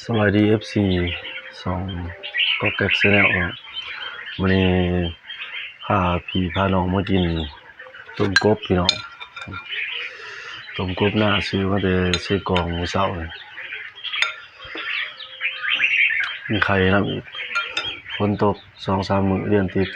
ສະບາຍດີ ເອັຟຊີ ຊ່ອງກອກແກັກ Channel ເນາະ. ມື້ນີ້ພາພີ່ພານ້ອງມາກິນຕົ້ມກົບພີ່ນ້ອງ, ຕົ້ມກົບນາ ຊື້ມາແຕ່ເຊກອງມື້ເຊົ້ານີ້. ມີໄຂ່ນຳອີກ, ຝົນຕົກສອງສາມມື້ລຽນຕິດ.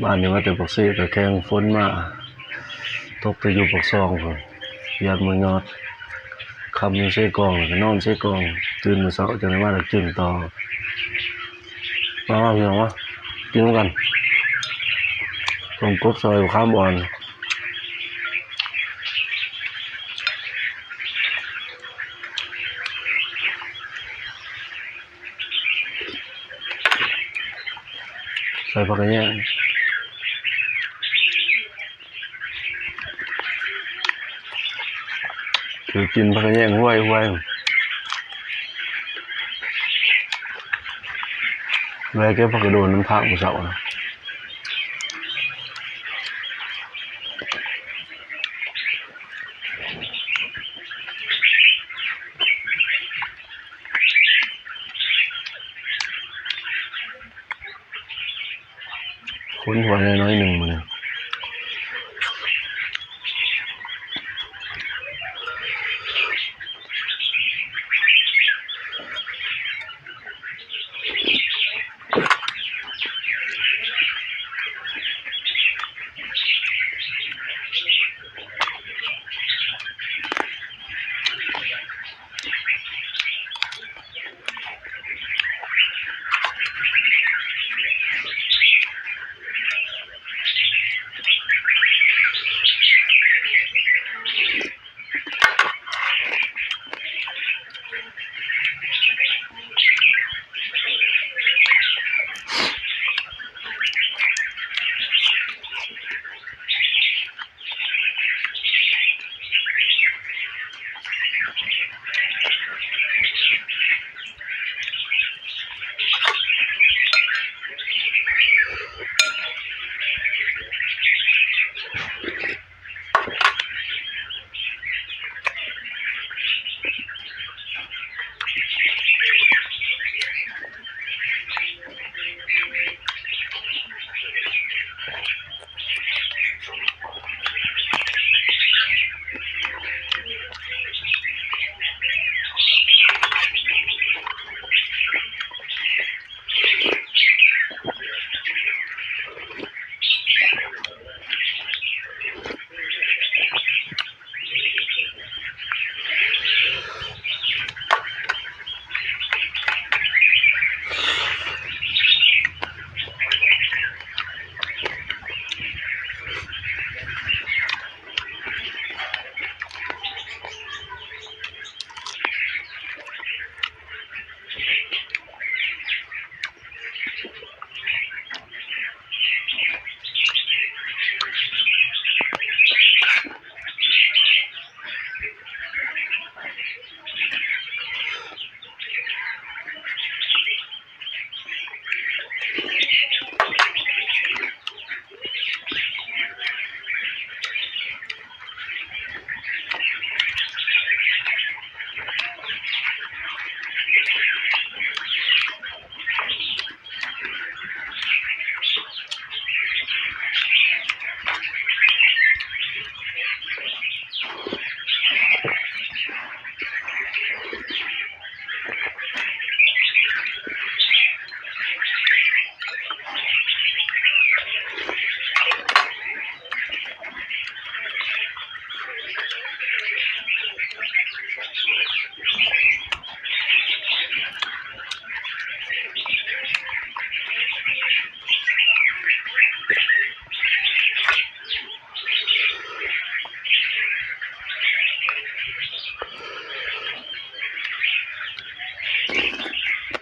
ບ້ານນີ້ມາແຕ່ປາກເຊ ກໍແຂ່ງຝົນມາ ຕົກແຕ່ຢູ່ປາກຊ່ອງພຸ້ນ, ວຽກເມືອງຍອດ. ຄ່ຳຢູ່ເຊກອງ ແລ້ວກໍນອນເຊກອງ, ຕື່ນມື້ເຊົ້າຈັ່ງໄດ້ມາດັກຈຶ່ງຕໍ່. ມາ ມາ ພີ່ນ້ອງມາ ກິນນຳກັນ, ຕົ້ມກົບຊອຍບັກຂາມອ່ອນ. ໃສ່ຜັກກະແຍງ, ຖືກິນຜັກກະແຍງຫວຍໆ ແວ່ເກັບຜັກກະໂດນນຳທາງມື້ເຊົ້ານະ. ຄົນຫົວໃຫຍ່ໜ້ອຍໜຶ່ງມື້ນີ້.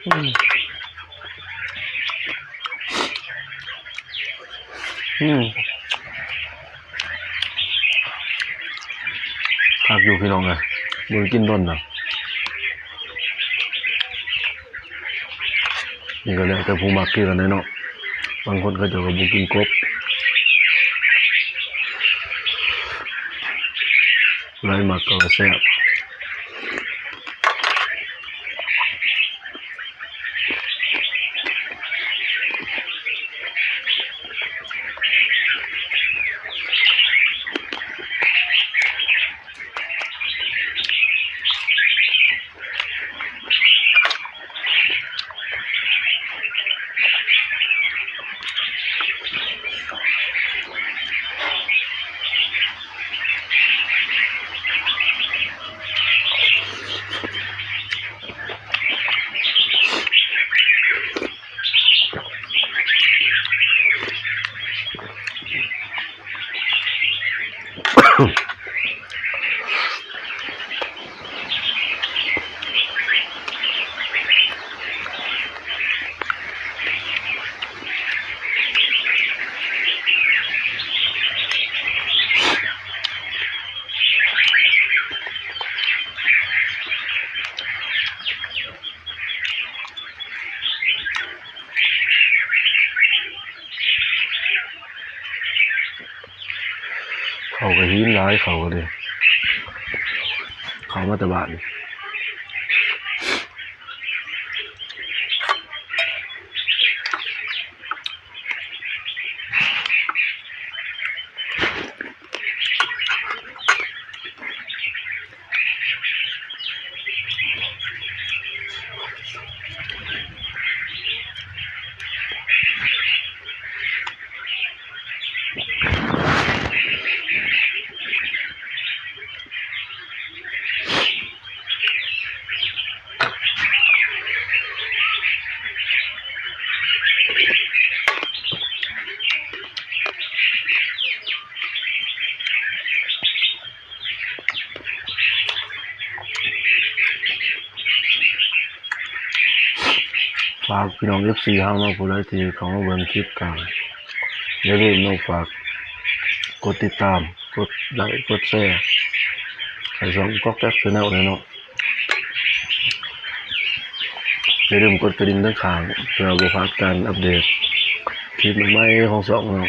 ອືມ ອືມ ຄັກຢູ່ພີ່ນ້ອງເອີຍ ບໍ່ໄດ້ກິນດົນນະ. ນີ້ກໍແລ້ວແຕ່ຜູ້ມັກຄືກັນແຫຼະເນາະ, ບາງຄົນເຂົາເຈົ້າກໍບໍ່ກິນກົບ, ຜູ້ໃດມັກກໍວ່າແຊບ. ເຂົາກໍຫີນຫຼາຍ ເຂົາກໍເດ້ ເຂົ້າມາແຕ່ບ້ານ. ຝາກພີ່ນ້ອງເອັຟຊີເຮົາເນາະ ຜູ້ໃດທີ່ເຂົ້າມາເບິ່ງຄລິບກໍຢ່າລືມເນາະ ຝາກກົດຕິດຕາມ ກົດໄລ ກົດແຊໃຫ້ຊ່ອງກອກແກັກແຊນແນວແດ່ເນາະ. ຢ່າລືມກົດກະດິ່ງທາງຂ້າງ ເພື່ອບໍ່ພາດການອັບເດດຄລິບໃໝ່ໆຂອງຊ່ອງເນາະ.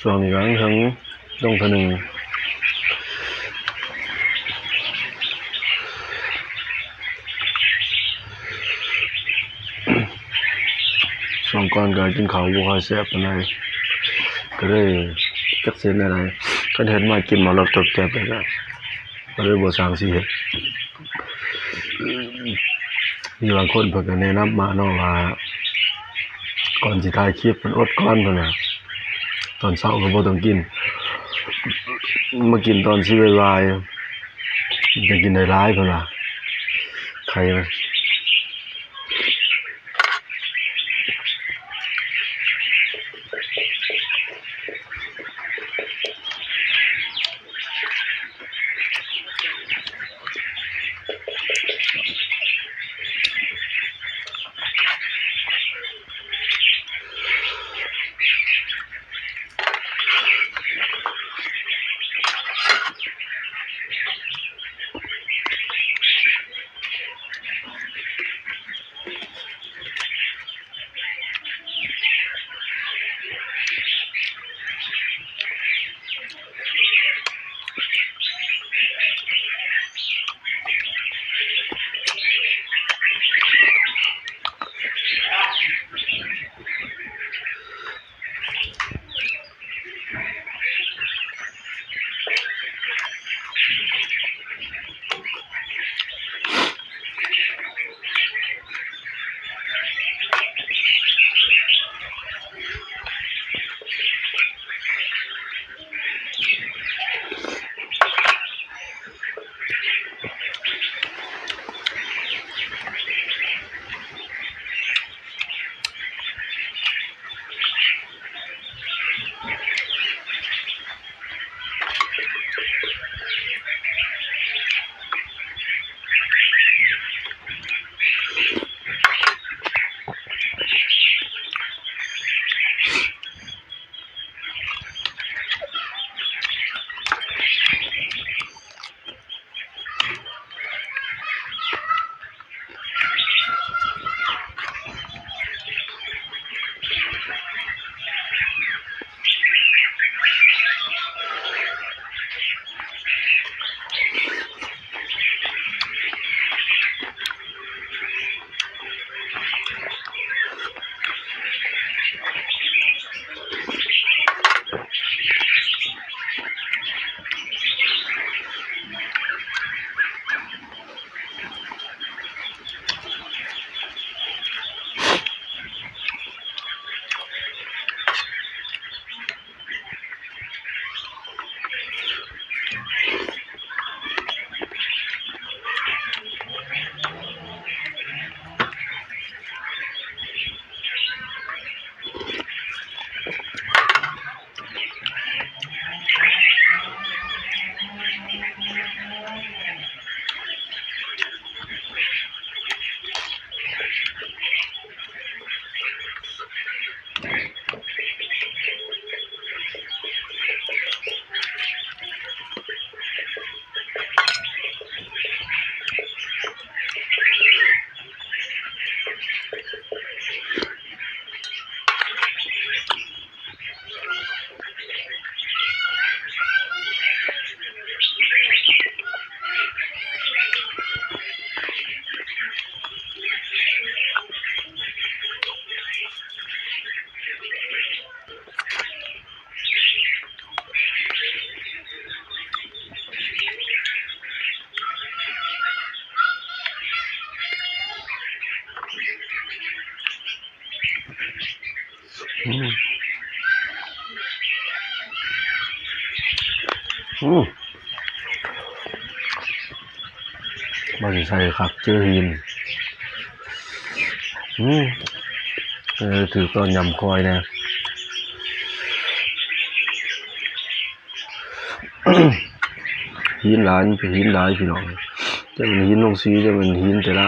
ຊ່ວງນີ້ກຳລັງເທິງລົງທະໜຶ່ງ ຊ່ວງກ່ອນກໍກິນເຂົ້າບໍ່ຄ່ອຍແຊບປານໃດ ກໍເລີຍຈັກເຮັດແນວໃດ ຄັນເຮັດມາກິນມາລົດຕົບແຈບແລ້ວກໍ ກໍເລີຍບໍ່ຊ່າງຊິເຮັດ. ມີບາງຄົນເພິ່ນກໍແນະນຳມາເນາະວ່າ ກ່ອນຊິຖ່າຍຄລິບເພິ່ນອົດກ່ອນເພິ່ນວ່າ ຕອນເຊົ້າກໍບໍ່ຕ້ອງກິນ ມາກິນຕອນຊິວາຍໆ ມັນຈະກິນໄດ້ຫຼາຍເພິ່ນວ່າ ໄຄມັນ. ອືມ ອືມ ວ່າຊິໃສ່ຄັກ ເຈີຫີນ ອືມ ເອີ ຖືກຕອນຍຳຄອຍແດ່. ຫີນຫຼາຍ ມັນເປັນຫີນຫຼາຍພີ່ນ້ອງ ຈັກແມ່ນຫີນລົງສີ ຈັກແມ່ນຫີນແຕ່ລະ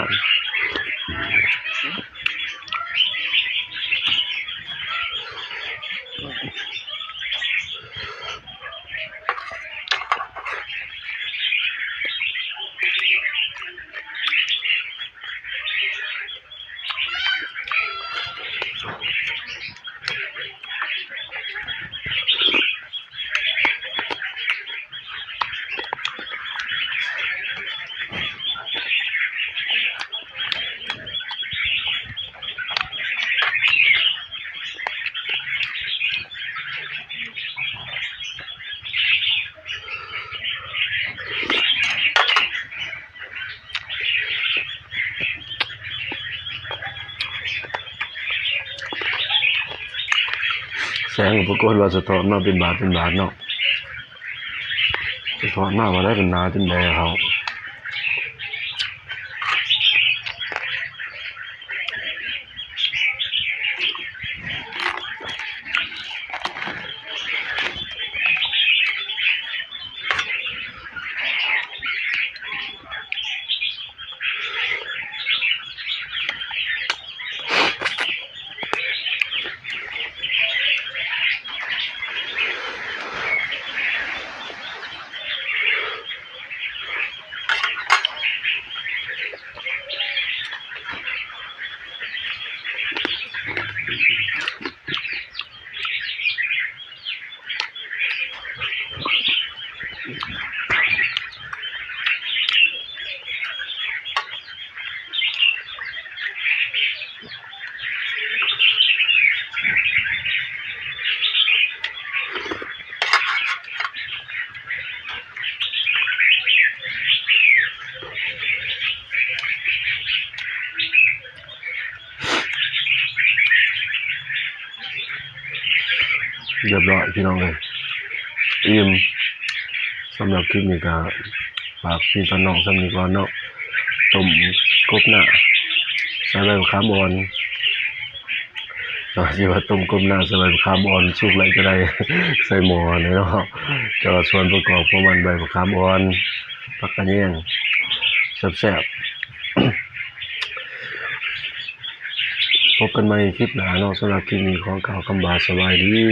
ແສງປາກົດວ່າສະທ້ອນມາເປັນບາດເປັນບາດເນາະ ສະທ້ອນມາວ່າໄດ້ເປັນໜາຈົນແດ່ເຮົາ. ຮຽບຮ້ອຍພີ່ນ້ອງເອີຍ ອີ່ມ. ສຳລັບຄລິບນີ້ກະຝາກພີ່ຕອນນ້ອງສ່ຳນີ້ກ່ອນເນາະ ຕົ້ມກົບໜ້າໃສ່ໃບມະຂາມອ່ອນ ແຕ່ວ່າຊິວ່າຕົ້ມກົບໜ້າໃສ່ໃບມະຂາມອ່ອນ ສຸກແລ້ວຈະໄດ້ໃສ່ໝໍ້ຫັ້ນແຫຼະເນາະ ແຕ່ວ່າສ່ວນປະກອບຂອງມັນ ໃບມະຂາມອ່ອນ ຜັກຂະແຍງ ແຊບໆ. ພົບກັນໃໝ່ຄລິບໜ້າເນາະ ສຳລັບຄລິບນີ້ຂໍກ່າວຄຳວ່າສະບາຍດີ.